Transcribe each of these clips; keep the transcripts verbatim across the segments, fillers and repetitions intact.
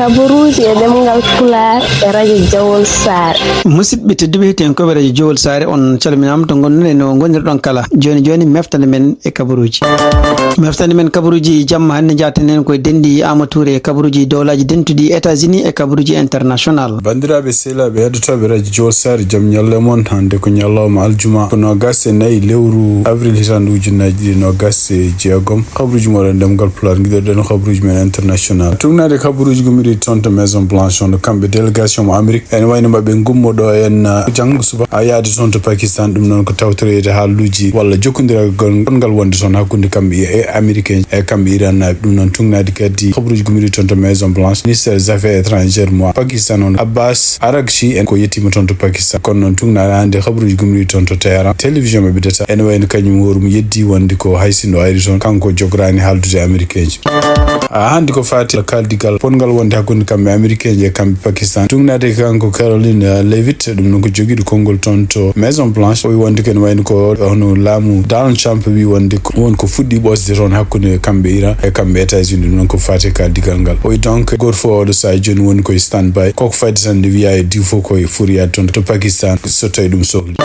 Kabaruuji e ɗemngal Pulaar e Radio Jawol Saare. Musidɓe tedduɓe, heɗiyankooɓe Radio Jawol Saare, on calminaama to ngonɗon e no ngonirɗon kala. Jooni jooni, meftande men e kabaruuji. Meftande men kabaruuji jamma hannde, njaaten heen koye denɗi Amadou Touré e kabaruuji dowlaaji dentuɗi États-Unis e kabaruuji international. Banndiraaɓe sehilaaɓe heɗotooɓe Radio Jawol Saare, jam ñalle mon. Hannde ko ñalawma aljuma, ko noogaas e nayi lewru avril hitaande ujunnaaji ɗiɗi noogaas e jeegom. Kabaruuji mooɗon ɗemngal Pulaar, ngiɗirɗen kabaruuji men international. Tuugnaade kabaruuji gummiiɗi toon to Maison Blanche, hono kamɓe délégation mo Amérique, ene wayno maɓe ngummo ɗo en, uh, janngo suba, a yaade toon to Pakistan. Ɗum noon ko tawtoreede haaluuji walla jokkondiral gon-, gonngal wonde toon hakkunde kamɓe e, e Américain e kamɓe Iran naaɓe. Ɗum noon tuugnaade kadi kabaruuji gummiiɗi toon to Maison Blanche, ministère des affaires étrangères mo Pakistan on, Abbas Araghchi, en ko yettiima toon to Pakistan. Kono noon tuugnaade hannde kabaruuji gummiiɗi toon to Téhéran, télévision maɓɓe d'État, ene wayno kañum hoore mum yeddi wonde ko hay sinno ari toon, kanko jogoraani haaldude e Américain ji. A, hannde ko faati kaaldigal bonngal wonde hakkunde kamɓe Américain ji e kamɓe Pakistan. Tuugnaade kanko Caroline, uh, Leavitt, ɗum noon ko jogiiɗo konngol toon to Maison Blanche. O wi wonde ko ene wayno ko hono laamu Donald Trump wi wonde ko won ko fuɗɗi ɓosde toon hakkunde kamɓe Iran e kamɓe États-Unis. Ɗum noon ko faati kaaldigal ngal. O wi donc gooto fof oɗo sahaa jooni woni koye stand by. Koko fayde tan nde wiyaa e diw fof koye foti yaade toon to Pakistan so tawi ɗum sohli.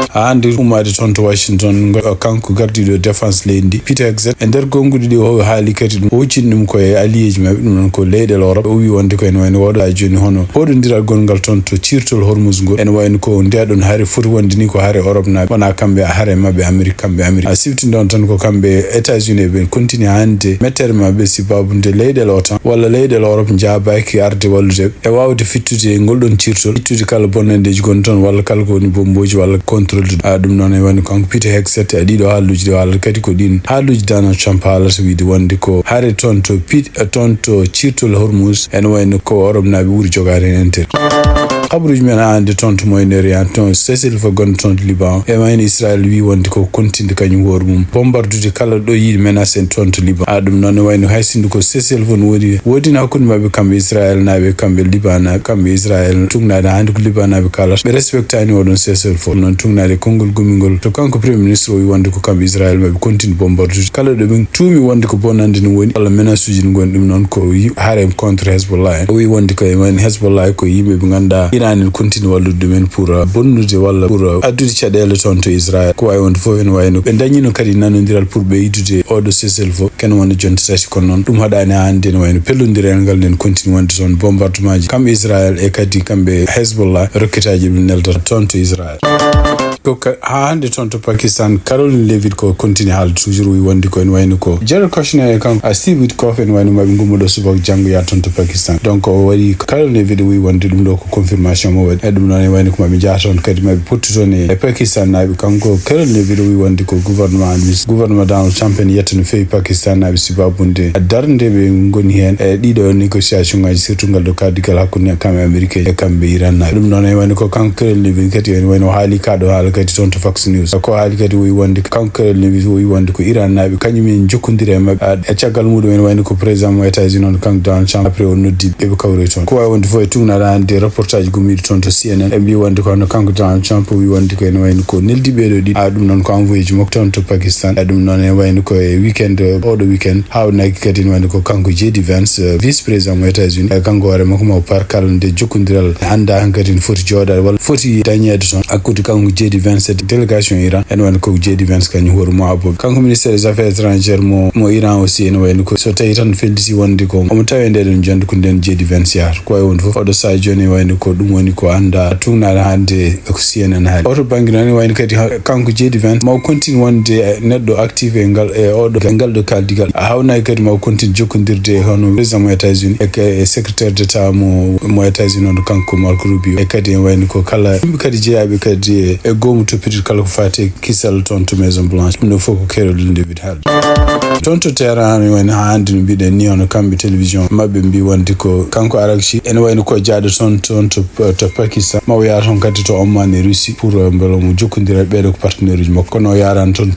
Haa hannde ummaade toon to Washington, ngo-, kanko gardiiɗo défense leydi ndi, Peter Hegseth, e nder gonnguɗi ɗi o haali kadi ɗum, o huccini ɗum ko e alliéji maɓɓe, ɗum noon ko leyɗe Europe. O wi wonde ko ene wayno oɗo sahaa jooni hono hoɗondiral gonngal toon to ciirtol Hormuz ngol, ene wayno ko ndeɗon hare foti wonde ni ko hare Europe naaɓe, wonaa kamɓe hare maɓɓe Amérique, kamɓe Amérique. A siftini ɗon tan ko kamɓe États-Unis ɓe continue hannde mettere maɓɓe sibabu nde leyɗe OTAN walla leyɗe Europe njaabaaki arde wallude e waawde fittude ngol ɗon ciirtol, ittude kala bonnandeeji gonɗi toon, walla kala ko woni bommbooji, walla contrôle de. A, ɗum noon, e woni kanko Peter Hegseth, e ɗiɗo haaluuji ɗi o haalata kadi ko ɗiin haaluuji Donald Trump haalata, wiide wonde ko hare toon to Pit-, toon to ciirtol Hormuz, ene wayno ko Europe naaɓe ɓuri jogaade heen entere. Kabaruuji men hannde toon to Moyen-Orient, toon cessez-le-feu gonɗo toon to Liban, e wayno Israël wi wonde ko kontinde kañum hoore mum bombardude kala ɗo yiɗi menace en toon to Liban. A, ɗum noon ne wayno hay sinno ko cessez-le-feu no woodi, woodino hakkunde maɓɓe kamɓe Israël naaɓe, kamɓe Liban naaɓe, kamɓe Israël tugnaade hannde ko Liban naaɓe kaalata. Ɓe respectaani oɗon cessez-le-feu. Ɗum noon tugnaade konngol gummingol to kanko Premier Ministre o wi wonde ko kamɓe Israël maɓe continue bombardude kala ɗo ɓe tuumi wonde ko bonannde no woni walla menace uji no ngoni. Ɗum noon ko yi-, hare contre Hezbollah en. O wi wonde ko e men Hezbollah ko yimɓe ɓe ngannduɗaa Iran en continue wallude ɗumen pour, uh, bonnude walla pour, uh, addude caɗeele toon to Israël. Ko wawi wonde fof ene wayno ɓe dañino kadi nanodiral pour ɓeydude oɗo cessez-le-feu, kene wonde jonte tati. Kono noon ɗum haɗaani haa hannde ene wayno pellodiral ngal nden continue wonde toon, bombardement ji kamɓe Israël e kadi kamɓe Hezbollah, roquette aji ɗum neldata toon to Israël. Ko ka-, haa hannde toon to Pakistan, Caroline Leavitt ko continue haalde toujours, wi wonde ko ene wayno ko Jared Kushner e kanko, a, Steve Witkoff ene wayno maɓe ngummo ɗo subaka janngo yaha toon to Pakistan. Donc o waɗi, Caroline Leavitt wi wonde ɗum ɗo ko confirmation mo waɗi. E ɗum noon ene wayno ko maɓe njaha toon kadi maɓe pottu toon e, e Pakistan naaɓe. Kanko Caroline Leavitt wi wonde ko gouvernement Amis, gouvernement Donald Trump en yetta no feewi Pakistan naaɓe sibabu nde darnde ɓe ngoni heen e ɗiɗo négociation ngaji, surtout ngal ɗo kaddigal hakkunde kamɓe Amérique e kamɓe Iran naaɓe. Ɗum noon ene wayno ko kanko Caroline Leavitt kadi ene wayno o haali kaɗo haala kadi toon to Fox News. Ko haali kadi o wi wonde kanko Caroline Leavitt o wi wonde ko Iran naaɓe kañum en jokkondiri e maɓɓe. A, e caggal muɗum ene wayno ko président mo États-Unis on kanko Donald Trump après o noddi ɓe ɓe kawri toon. Ko wawi wonde fof e tugnaɗo hannde reportage gummiiɗo toon to C N N. Ɓe mbi wonde ko hono kanko Donald Trump o wi wonde ko ene wayno ko neldi ɓeɗo ɗiɗo. A, ɗum noon ko envoyé ji makko toon to Pakistan. A, ɗum noon ene wayno ko e weekend, oɗo weekend, haawnaki kadi ene wayno ko kanko J D Vance, eh, vice président mo États-Unis. E kanko hoore makko ma o par kala nde jokkondiral annda hankadi ne foti jooɗaade walla foti dañeede toon. Hakkunde kanko J D Vance e délégation Iran, ene wayno ko J D Vance kañum hoore mo abbo. Kanko ministère des affaires étrangères mo, mo Iran aussi ene wayno ko so tawi tan felliti wonde ko omo tawi e nde ɗon jonde ko nden J D Vance yahata. Ko wawi wonde fof oɗo sahaa jooni wayno ko ɗum woni ko annda tugnaɗo hannde ko C N N haali. Oto bannge noon, wayno kadi ha-, kanko J D Vance, ma o continue wonde, eh, neɗɗo actif e ngal, e oɗo, e ngal ɗo kaldigal. A haawnaki kadi ma o continue jokkondirde e hono président mo États-Unis e, e secrétaire d'État mo, mo États-Unis on, kanko Marco Rubio. E kadi en wayno ko kala yimɓe kadi jeyaɓe kadi e, e goomu toppitiri kala ko faati e kisal toon to Maison Blanche. Ɗum ɗo fof ko Caroline Leavitt haaldi. Toon to Téhéran, wayno haa hannde no mbiɗen ni, hono kamɓe télévision maɓɓe mbi wonde ko kanko Araghchi, ene wayno ko jaaɗo toon, toon to, to Pakistan, ma o yaha toon kadi to Oman e Russie pour, eh, mbela mo jokkondira e ɓeɗo ko partenaire uji makko. Kono o yaarani toon.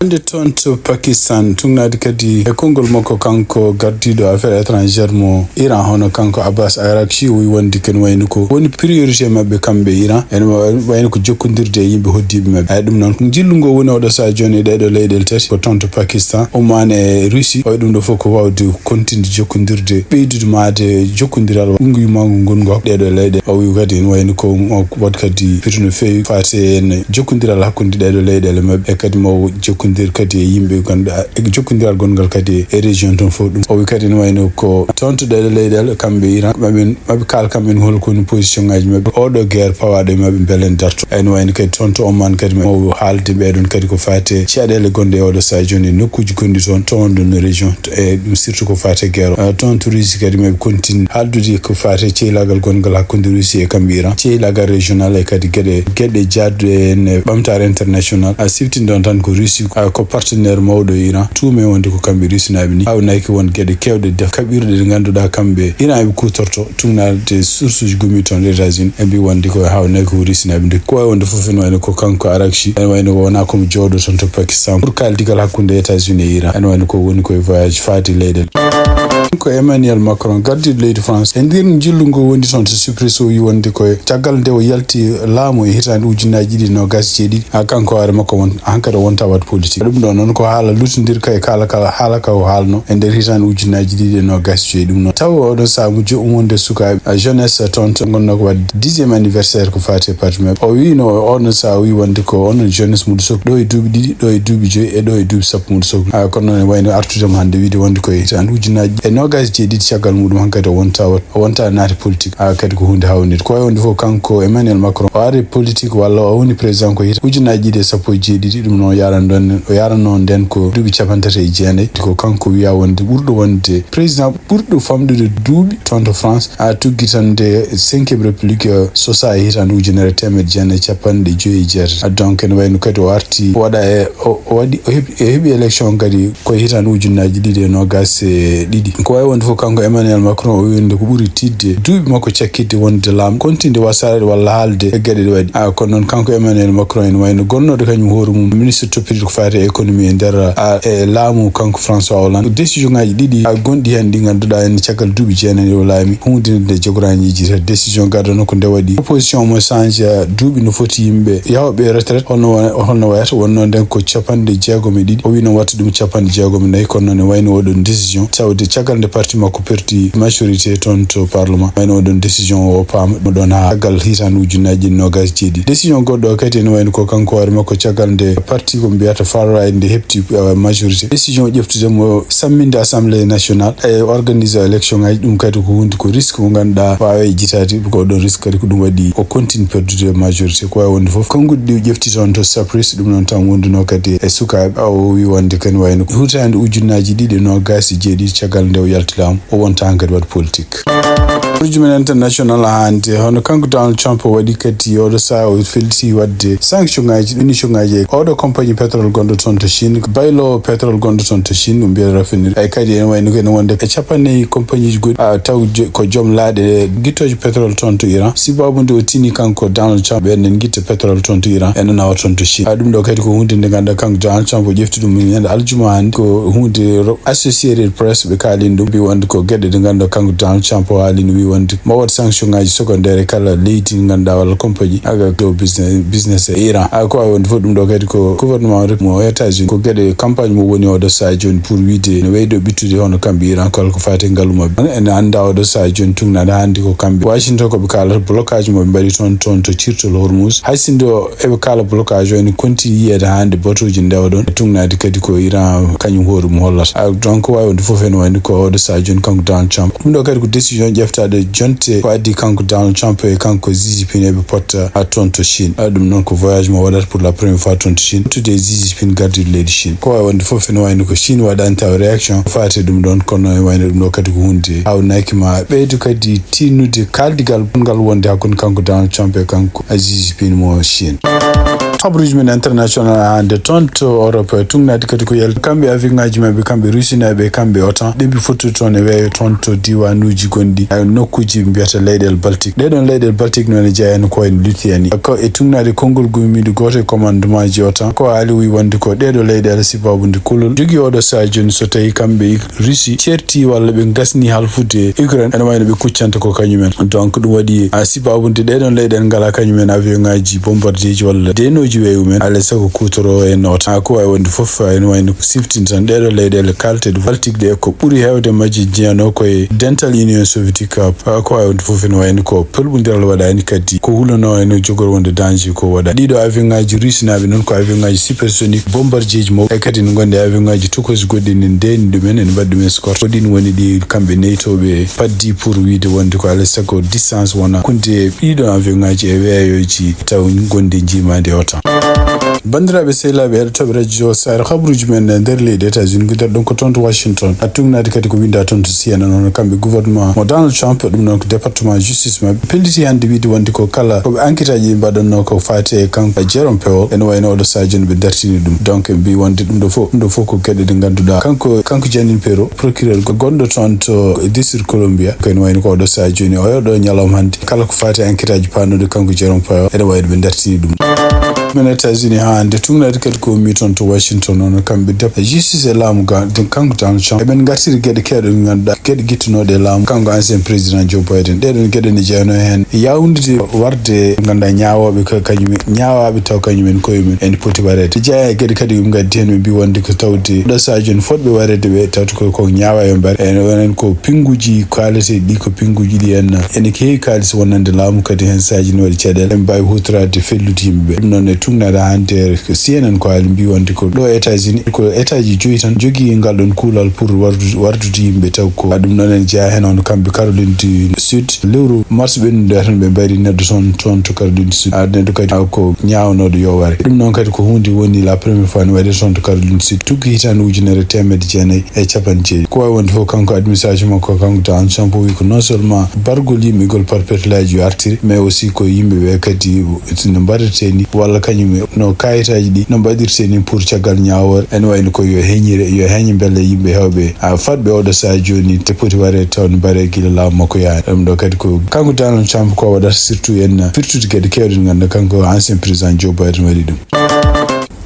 Wonde toon to Pakistan, tugnaade kadi e konngol makko kanko gardiiɗo affaire étrangère mo Iran, hono kanko Abbas Araghchi, o wi wonde ken wayno ko woni priorité maɓɓe kamɓe Iran, ene wa-, wayno ko jokkondirde e yimɓe hoddiiɓe maɓɓe. Ay ɗum noon, njillu ngo woni oɗo sahaa jooni e ɗeɗo leyɗeele tati, ko toon to Pakistan, Oman e Russie. Oy ɗum ɗo fof ko wawde kontinde jokkondirde, ɓeydude maade jokkondiral ɓunngu yummaangu ngongu hakkunde ɗeɗo leyɗe. O wi kadi ene wayno ko, o waɗi kadi firti no feewi faate en jokkondiral hakkunde ɗeɗo leyɗeele maɓɓe, e kadi mo jokkondir kadi e yimɓe ganduɗa, e jokkondiral gongal kadi e région toon fof ɗum. O wi kadi ene wayno ko toon to ɗeɗo leyɗeele kamɓe Iran, maɓe, maɓe kaal kamɓe hol ko woni position ngaji maɓɓe. Oɗo guerre pawaɗo e maɓɓe beele en darto. Ene wayno kadi toon to Oman kadi mo haalde ɓeɗon kadi ko faate caɗeele gonɗe e oɗo sahaa jooni e nokkuji gonɗi toon, toon ɗon no région, e ɗum surtout ko faate guerre o. Ah, toon to Russie kadi maɓe continue haaldude ko faate cehilagal gongal hakkunde Russie e kamɓe Iran, cehilagal régional e kadi geɗe, geɗe jaadduɗe en e ɓamtaare international. A siftinɗon tan ko Russie, ah, ko partenaire mawɗo e Iran, tuume wonde ko kamɓe Russie naaɓe ni. Hawnaki won geɗe kewɗe def kaɓirɗe ɗe ganduɗa kamɓe Iran eɓe kutorto, tugnaade source uji gumi toon États-Unis, ɓe mbi wonde ko hawnaki ko Russie naaɓe nde. Ko wawi wonde fof ene wayno ko kanko Araghchi, ene wayno wona komo jooɗo toon to Pakistan pour kaldigal hakkunde États-Unis e Iran, ene wayno ko woni koye voyage faade leyɗe. Ko Emmanuel Macron, gardiiɗo leydi France, e nder njillu ngu woni toon to Cyprus, o wi wonde koye caggal nde o yalti laamu e hitaande ujunnaji ɗiɗi e noogas e jeeɗiɗi, ha kanko hoore makko won, hankadi o wonta waɗ politique. Ɗum ɗo noon ko haala luttondirka e kala, kala haala ka o haalno e nder hitaande ujunnaji ɗiɗi e noogas e joyi. Ɗum noon taw oɗon sahaa mo jo-, wonde sukaaɓe, a, jeunesse toon to ngonno ko waɗde dixième anniversaire ko faati e parti maɓɓe. O wino oɗon sahaa o wi wonde ko onon jeunesse muɗo sokli ɗo e duuɓi ɗiɗi, ɗo e duuɓi joyi e ɗo e duuɓi sappo muɗo sokli. Ah, kono noon wayno artude mo hannde wiide wonde ko e hitaande ujunnaji e noogas e jeeɗiɗi caggal muɗum hankadi o wonta, o wonta naati politique. Ah, kadi ko hunde hawnide. Ko wayi wonde fof kanko Emmanuel Macron o ari politique walla o woni président ko hitaande ujunnaji ɗiɗi e sappo e jeeɗiɗi. Ɗum noon yaran ɗon, o yaranno nden ko duuɓi capanɗe tati e jeenayi. Ko kanko wiya wonde ɓurɗo wonde président ɓurɗo famɗude duuɓi toon to France, a tuggitande cinquième république, euh, sosa e hitaande ujunere teemedde jeenayi e capanɗe joyi e jeetati. Ah, donc ene wayno kadi o arti o waɗa e, o, o waɗi, o heɓi, o heɓi élection kadi ko e hitaande ujunnaji ɗiɗi e noogas e ɗiɗi. Ko wawi wonde fof kanko Emmanuel Macron o winde ko ɓuri tiiɗde duuɓi makko cakkitde wonde laam, continde wasaade walla haalde e geɗe ɗe waɗi. Ah, kono noon kanko Emmanuel Macron ene wayno gonnoɗo kañum hoore mum ministre toppitiiɗo ko faati e économie e nder, ah, e laamu kanko François Hollande. Décision ngaji ɗiɗi, ah, gonɗi heen ɗi ngannduɗaa en caggal duuɓi jeenayi o laami, huunde nde jogoraani yejjitde. Décision gadano ko nde waɗi opposition mo change, ah, duuɓi no foti yimɓe yahooɓe retraite, holno wa-, holno wayata? Wonno nden ko capanɗe jeegom e ɗiɗi, o wi noon watta ɗum capanɗe jeegom e nayi, kono noon e wayno oɗon décision tawde caggal nde parti makko perti majorité toon to parlement, wayno oɗon décision o paama mo ɗon haa caggal hitaande ujunnaji ɗiɗi e noogas e jeeɗiɗi. Décision goɗɗo o kadi ene wayno ko kanko hoore makko caggal nde parti ko mbiyata Far Right nde heɓti, eh, majorité. Décision ƴeftude mo samminde assemblée nationale e organiser élection ngaji, ɗum kadi ko hunde, ko risque mo ngannduɗaa waaway jitaade, ko oɗon risque kadi ko ɗum waɗi o continue perdude majorité. Ko wawi wonde fof, konnguɗi ɗi o ƴefti toon to Cyprus, ɗum noon tan wonduno kadi e sukaaɓe. O wi wonde kadi wayno hitaande ujunnaji ɗiɗi e noogas e jeeɗiɗi caggal nde o yalti laamu, o wonta hankadi waɗ politique. Produit men international hannde, hono kanko Donald Trump o waɗi kadi oɗo sahaa o felliti waɗde sanction ngaji, punition ngaji e oɗo compagnie pétrole gonɗo toon to Chine, baylo pétrole gonɗo toon to Chine, ɗum mbiyata raffinerie. Ay kadi ene wayno ko ene wonde e capanɗe nayi compagnie ji goɗɗi, ah, taw je-, ko joom laaɗe guittooje pétrole toon to Iran. Sibabu nde o tini kanko Donald Trump ɓen nen guitte pétrole toon to Iran, ene nawa toon to Chine. Ah, ɗum ɗo kadi ko hunde nde ngannduɗaa kanko Donald Trump o ƴefti ɗum ñande aljuma hannde. Ko hunde ro-, Associated Press ɓe kaalin ɗum, mbi wonde ko geɗe ɗe ngannduɗaa kanko Donald Trump o haalino, wi wonde mo waɗ sanction ngaji secondaire e kala leydi ndi ngannduɗaa walla compagnie aga ɗo business, business e Iran. Ah, ko wawi wonde fof ɗum ɗo kadi ko gouvernement rek mo États-Unis, ko geɗe campagne mo woni oɗo sahaa jooni pour wiide no wayɗo ɓittude hono kamɓe Iran kala ko faati e ngalu maɓɓe. Ene annda oɗo sahaa jooni tugnaade hannde ko kamɓe Washington ko ɓe kaalata blocage mo ɓe mbaɗi toon, toon to cirtol Hormuz. Hay sinno eɓe kaala blocage o ene continue yiyeede haa hannde, batuuji ndewa ɗon, e tugnaade kadi ko Iran kañum hoore mum hollata. Ah, donc wawi wonde fof ene wayno ko oɗo sahaa jooni kanko Donald Trump. Ɗum ɗo kadi ko décision ƴeftaɗo jonte ko addi kanko Donald Trump e kanko Xi Jinping eɓe potta, ah, toon to Chine. Ah, ɗum noon ko voyage mo waɗata pour la première fois toon to Chine. Tottude e Xi Jinping gardiiɗo leydi Chine. Ko wawi wonde fof ene wayno ko Chine waɗani taw réaction faati ɗum ɗon, kono ene wayno ɗum ɗo kadi ko hunde hawnaki ma ɓeydu kadi tinnude kaldigal ngal wonde hakkunde kanko Donald Trump e kanko Xi Jinping mo Chine. Habruuji men international hannde toon to Europe, tugnaade kadi ko yalti kamɓe avion ŋaaji maɓɓe, kamɓe Rusinaaɓe, kamɓe OTAN, ɗe mbi fottude toon e weeyo toon to diiwanuuji gonɗi, eh, nokkuuji mbiyata leyɗeele Baltique. Ɗee ɗoon leyɗeele Baltique noon e jeyaa heen ko wayi no Lituanie. Ko e tugnaade konngol gummiiɗo gooto e commandement ji OTAN, ko haali o wiyi wonde ko ɗee ɗoo leyɗeele sibaabu nde kulol jogii oɗo sahaa jooni so tawii kamɓe Russie ceerti walla ɓe ngasni halfude Ukraine, ene wayi no ɓe kuccanta ko kañumen. Donc, ɗum waɗi, a, sibaabu nde ɗee ɗoon leyɗeele ngalaa kañumen avion ŋaaji, bombardier ji walla deenooji weeyo mum en, alaa e sago kuutoroo e noota. A, ko wayi wonde fof, a, ene wayi no siftin tan ɗee ɗoo leyɗeele kaalteeɗe Baltique ɗe, ko ɓuri heewde majje jeyanoo ko e dental Union Soviétique, a, ko wayi wonde fof ene wayi no ko pelɓondiral waɗaani kadi, ko hulanoo ene jogori wonde danger ko waɗa. Ɗii ɗoo avion ŋaaji Rusinaaɓe noon ko avion ŋaaji supersonique, bombardier ji mawɗi, e kadi no ngonde avion ŋaaji tokoosi goɗɗi ne ndeeni ɗumen, ene mbaɗi ɗum escorte. Ko ɗiin woni ɗi kamɓe neytooɓe paddi pour wiyde wonde ko alaa e sago distance wona hakkunde ɗii ɗoo avion ŋaaji e weeyooji taw ngonde njiimaandi e OTAN. Banndiraaɓe sehilaaɓe heɗotooɓe radio Sahel, habruuji men e nder leydi États-Unis, ngiɗen ɗon ko toon to Washington. A tugnaade kadi ko winndaa toon to C N N, hono kamɓe gouvernement mo Donald Trump, ɗum noon ko département justice maɓɓe, pelliti hannde wiyde wonde ko kala ko ɓe enquête aji ɗi mbaɗannoo ko faati e kanko Jerome Powell, ene wayi no oɗo sahaa jooni ɓe dartini ɗum. Donc, ɓe mbiyi wonde ɗum ɗo fof, ɗum ɗo fof ko geɗe ɗe ngannduɗaa kanko, kanko Janine Pirro, procureur go-, gonɗo toon to District Columbia, ko ene wayi no ko oɗo sahaa jooni, oɗo ñalawma hannde, kala ko faati e enquête aji paanooɗi kanko Jerome Powell, ene wayi no ɓe dartini ɗum. Men États-Unis haa hannde, tugnaade kadi ko ummi toon to Washington, hono kamɓe dep-, justice e laamu ga, den kanko Donald Trump, eɓen ngartiri geɗe keewɗe ɗe ngannduɗaa, geɗe gittunooɗe e laamu, kanko ancien président Joe Biden. Ɗee ɗoon geɗe ne jeyanoo heen yaawnude warde, ngannduɗaa, ñaawooɓe ka-, kañum en, ñaawaaɓe taw kañum en koye mum en poti wareede. Jeyaa e geɗe kadi ɗum ngaddi heen, ɓe mbii wonde ko tawde ɗo sahaa jooni fotɓe wareede ɓe, tawde ko, ko ñaawaa yo mbare. En, onon ko pinnguuji kaaleteeɗi ɗi, ko pinnguuji ɗi en, ene keewi kaalis wonande laamu, kadi heen sahaaji ne waɗi caɗeele, en mbaawi huutoraade fellude yimɓe ɓe. Ɗum noon e tugnaade hannde ko C N N ko haali, mbii wonde ko ɗo États-Unis, ko État ji joyi tan jogii ngal ɗoon kuulal pour wardu-, wardude yimɓe, taw ko ɗum noon en jeyaa heen hono kamɓe Caroline du Sud, lewru mars ɓennuɗo tan ɓe mbayri neɗɗo toon, toon to Caroline du Sud. A, neɗɗo kadi, a, ko ñaawanooɗo yo ware. Ɗum noon kadi ko huunde woni la première fois ne waɗi toon to Caroline du Sud. Tuggi hitaande ujunere e teemedde jeenayi e capanɗe jeeɗi. Ko wayi wonde fof, kanko administration makko, kanko Donald Trump o wi ko non seulement bargol yimɓe ngol par petolaaji yo artire, mais aussi ko yimɓe ɓe kadi no mbaɗirtee ni, walla kañum no kayitaaji ɗi no mbaɗirtee ni pour caggal ñaawoore. Ene wayi no ko yo heñire, yo heñe mbele yimɓe heewɓe, a, fadɓe oɗo sahaa jooni te poti wareede taw no mbaree gila laamu makko yaani. Ɗum ɗo kadi ko kanko Donald Trump ko waɗata, surtout en firtude geɗe keewɗe ɗe ngannduɗaa kanko ancien président Joe Biden waɗi ɗum.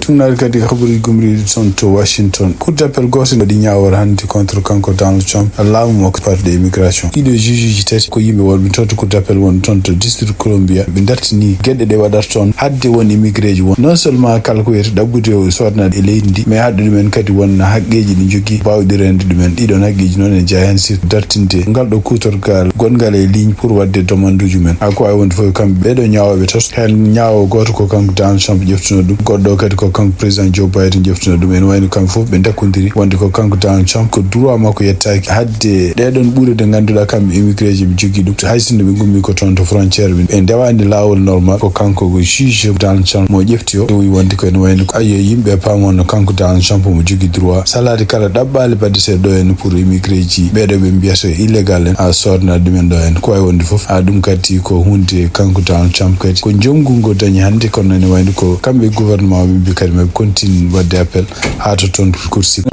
Tugnaade kadi habaruuji gumriiɗi toon to Washington. Cour d'appel gooto ne waɗi ñaawoore hannde contre kanko Donald Trump, laamu makko parɗe immigration. Ɗiɗo juge uji tati ko yimɓe wonɓe toon to Cour d'appel won toon to District Columbia. Ɓe dartini geɗe ɗe waɗata toon hadde won immigré ji won. Non seulement kala ko wiyete ɗaɓɓude o soodanaaɗo e leydi ndi, mais haɗde ɗumen kadi won haqqeeji ɗi jogii baawɗi rende ɗumen. Ɗiɗon haqqeeji noon ene jeyaa heen surtout dartinde ngal ɗo kuutorgal gonngal e ligne pour waɗde demanduuji men. A, ko wayi wonde fof kamɓe ɓeeɗo ñaawooɓe tati. Heen ñaawoowo gooto ko kanko Donald Trump ƴeftuno ɗum, goɗɗo o kadi ko kanko président Joe Biden ƴeftuno ɗum. Ene wayi no kamɓe fof ɓe ndakkondiri wonde ko kanko Donald Trump ko droit makko yettaaki hadde ɗee ɗoon ɓure ɗe ngannduɗaa kamɓe immigré ji ɓe jogii ɗum. Hay sinno ɓe ngummi ko toon to frontière ɓe, ɓe ndewaani laawol normal, ko kanko ko juge Donald Trump mo ƴefti o, o wi wonde ko ene wayi no ko, ayo, yimɓe paamo no kanko Donald Trump mo jogii droit salaade kala ɗaɓɓaali baɗeteeɗe ɗo en pour immigré ji ɓeeɗo ɓe mbiyata illégal en, a, soodanaa ɗumen ɗo en. Ko wayi wonde fof, a, ɗum kadi ko huunde kanko Donald Trump kadi ko njomngu ngo dañi hannde, kono ene wayi no ko kamɓe gouvernement ɓe mbi kadi maɓe continue waɗde appel haa to toon Cour suprême.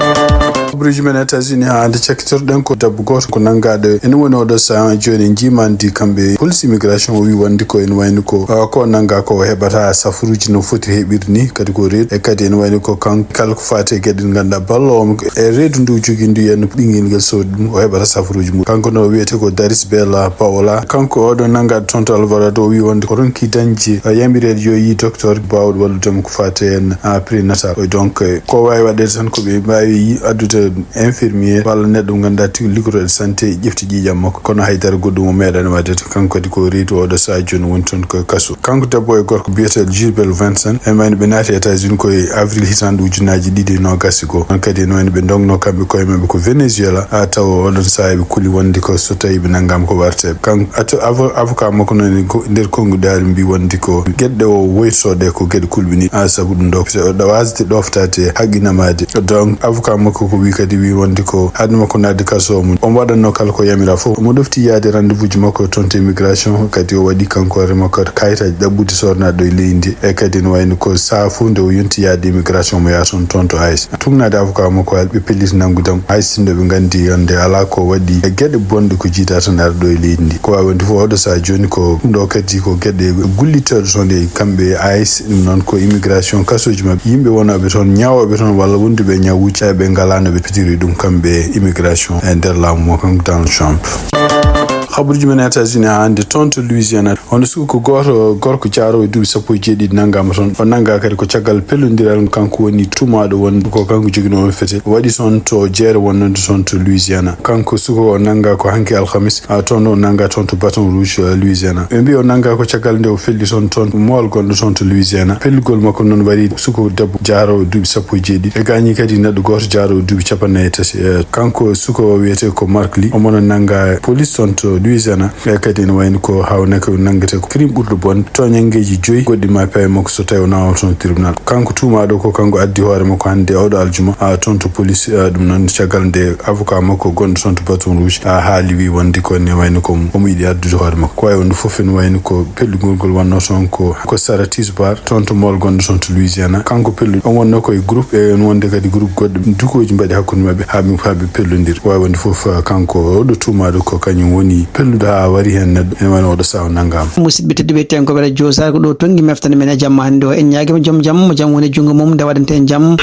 Habaruuji men États-Unis haa hannde cakkitorɗen ko debbo gooto ko nanngaaɗo. Ene woni oɗo sahaa jooni njiimaandi kamɓe police immigration o wi wonde ko ene wayi no ko, a, ko nanngaa ko o heɓata safaruuji no foti heɓirde ni, kadi ko reedu. E kadi ene wayi no ko kanko kala ko faati e geɗe ɗe ngannduɗaa ballo o e reedu ndu jogii ndu, yen ɓinngel ngel soodi ɗum, o heɓata safaruuji mum. Kanko no wiyetee ko Daris Bella Paola. Kanko oɗo nanngaaɗo toon to Alvarado o wi wonde ko ronki dañde, a, yamireede yo yi docteur baawɗo wallude mo ko faati heen, a, prénatal. Donc, e, ko waawi waɗeede tan ko ɓe mbaawi yi-, addude infirmier walla neɗɗo mo ngannduɗaa tigi liggotooɗo e santé ƴefti ƴiiƴam makko, kono haydara goɗɗum o meeɗaani waɗde. Kanko kadi ko reedu oɗo sahaa jooni woni toon ko kaso. Kanko debbo e gorko biyeteeɗo Gilbert Vincent, en mbaawi no ɓe naati États-Unis ko e avril hitaande ujunnaaji ɗiɗi e noogas goo. On kadi en mbaawi no ɓe ndogno kamɓe koye maɓɓe ko Venezuela, haa tawa oɗon sahaa ɓe kuli wonde ko so tawii ɓe nanngaama ko warteeɓe. Kanko ato-, avo-, avocat makko noon e ko-, nder konnguɗi haali mbi wonde ko geɗe ɗe o woytotoo ɗe ko geɗe kulɓiniiɗe, haa sabu ɗum ɗo ko ɗo waasde ɗoftaade haqqinamaade. Donc, avocat makko ko Kadi wi wonde ko aduna makko naatde kaso, omo waɗanno kala ko yamira fof. Omo ɗofti yaade rendez-vous ji makko toon to immigration. Kadi o waɗi kanko hoore makko kayitaaji ɗaɓɓude sornaade ɗo e leydi ndi. E kadi no wayno ko saha fof nde o yonti yaade immigration, omo yaha toon, toon to ice. Tugnaade avocat makko, haa ɓe pelliti nanngude mo. Hay sinno ɓe nganndi wonde alaa ko waɗi e geɗe bonɗe ko jiidaa tan ara ɗo e leydi ndi. Ko waawi wonde fof oɗo saha jooni ko ɗum ɗo kadi ko geɗe gullitteeɗo toon e kamɓe ice, ɗum noon ko immigration, kasooji maɓɓe. Yimɓe wonooɓe toon, ñawooɓe toon walla wonduɓe e ñawuuji, ɓe ngalaa no ɓe pitiri ɗum kamɓe immigration e nder laamu mo kanko Donald Trump. Habaruuji men États-Unis haa hannde toon to Louisiana. Hono suka ko gooto gorko jaaroowo e duuɓi sappo e jeeɗiɗi nanngaama toon. O nanngaa kadi ko caggal pellondiral, kanko woni tuumaaɗo wonde ko kanko joginoo on fete. O waɗi toon to jeere wonnande toon to Louisiana. Kanko suka o nanngaa ko hanki alhamis, a, toon o nanngaa toon to Baton Rouge, a, Louisiana. Ɓe mbii o nanngaa ko caggal nde o felli toon, toon mool gonɗo toon to Louisiana. Pellugol makko noon wari suka debbo jaaroowo e duuɓi sappo e jeeɗiɗi. E gaañi kadi neɗɗo gooto jaaroowo e duuɓi cappannayi e tati. E, kanko suka o wiyetee ko Mark Lee. Omo no nanngaa police toon to Louisiana. E kadi ene wayno ko hawnake o nanngete ko crime ɓurɗo bonde. Tooñanngeeji joyi goɗɗi ma peewe makko so tawi o nawaama toon tribunal. Kanko tuumaaɗo ko kanko addi hoore makko hannde oɗo aljuma, a, toon to police, a, ɗum noon caggal nde avocat makko gonɗo toon to Baton Rouge, a, haali wi wonde ko ne wayno ko omo yiɗi addude hoore makko. Ko wayi wonde fof ene wayno ko pellugol ngol wonno toon ko, ko sara tisbar toon to mool gonɗo toon to Louisiana. Kanko pelluɗo on wonno ko e groupe e on wonde kadi groupe goɗɗo dukooji mbaɗi hakkunde maɓɓe haa ɓe, haa ɓe pellondiri. Ko wayi wonde fof, a, kanko oɗo tuumaaɗo ko kañum woni pelluɗo haa wari heen neɗɗo ene wayno oɗo saha o nanngaama. Musidɓe tedduɓe, tenkooɓe Radio Sar ko ɗo tonngi meftere men e jamma hannde o. En ñaagiima joom jam, mo jam woni junngo mum, nde waɗante en jam.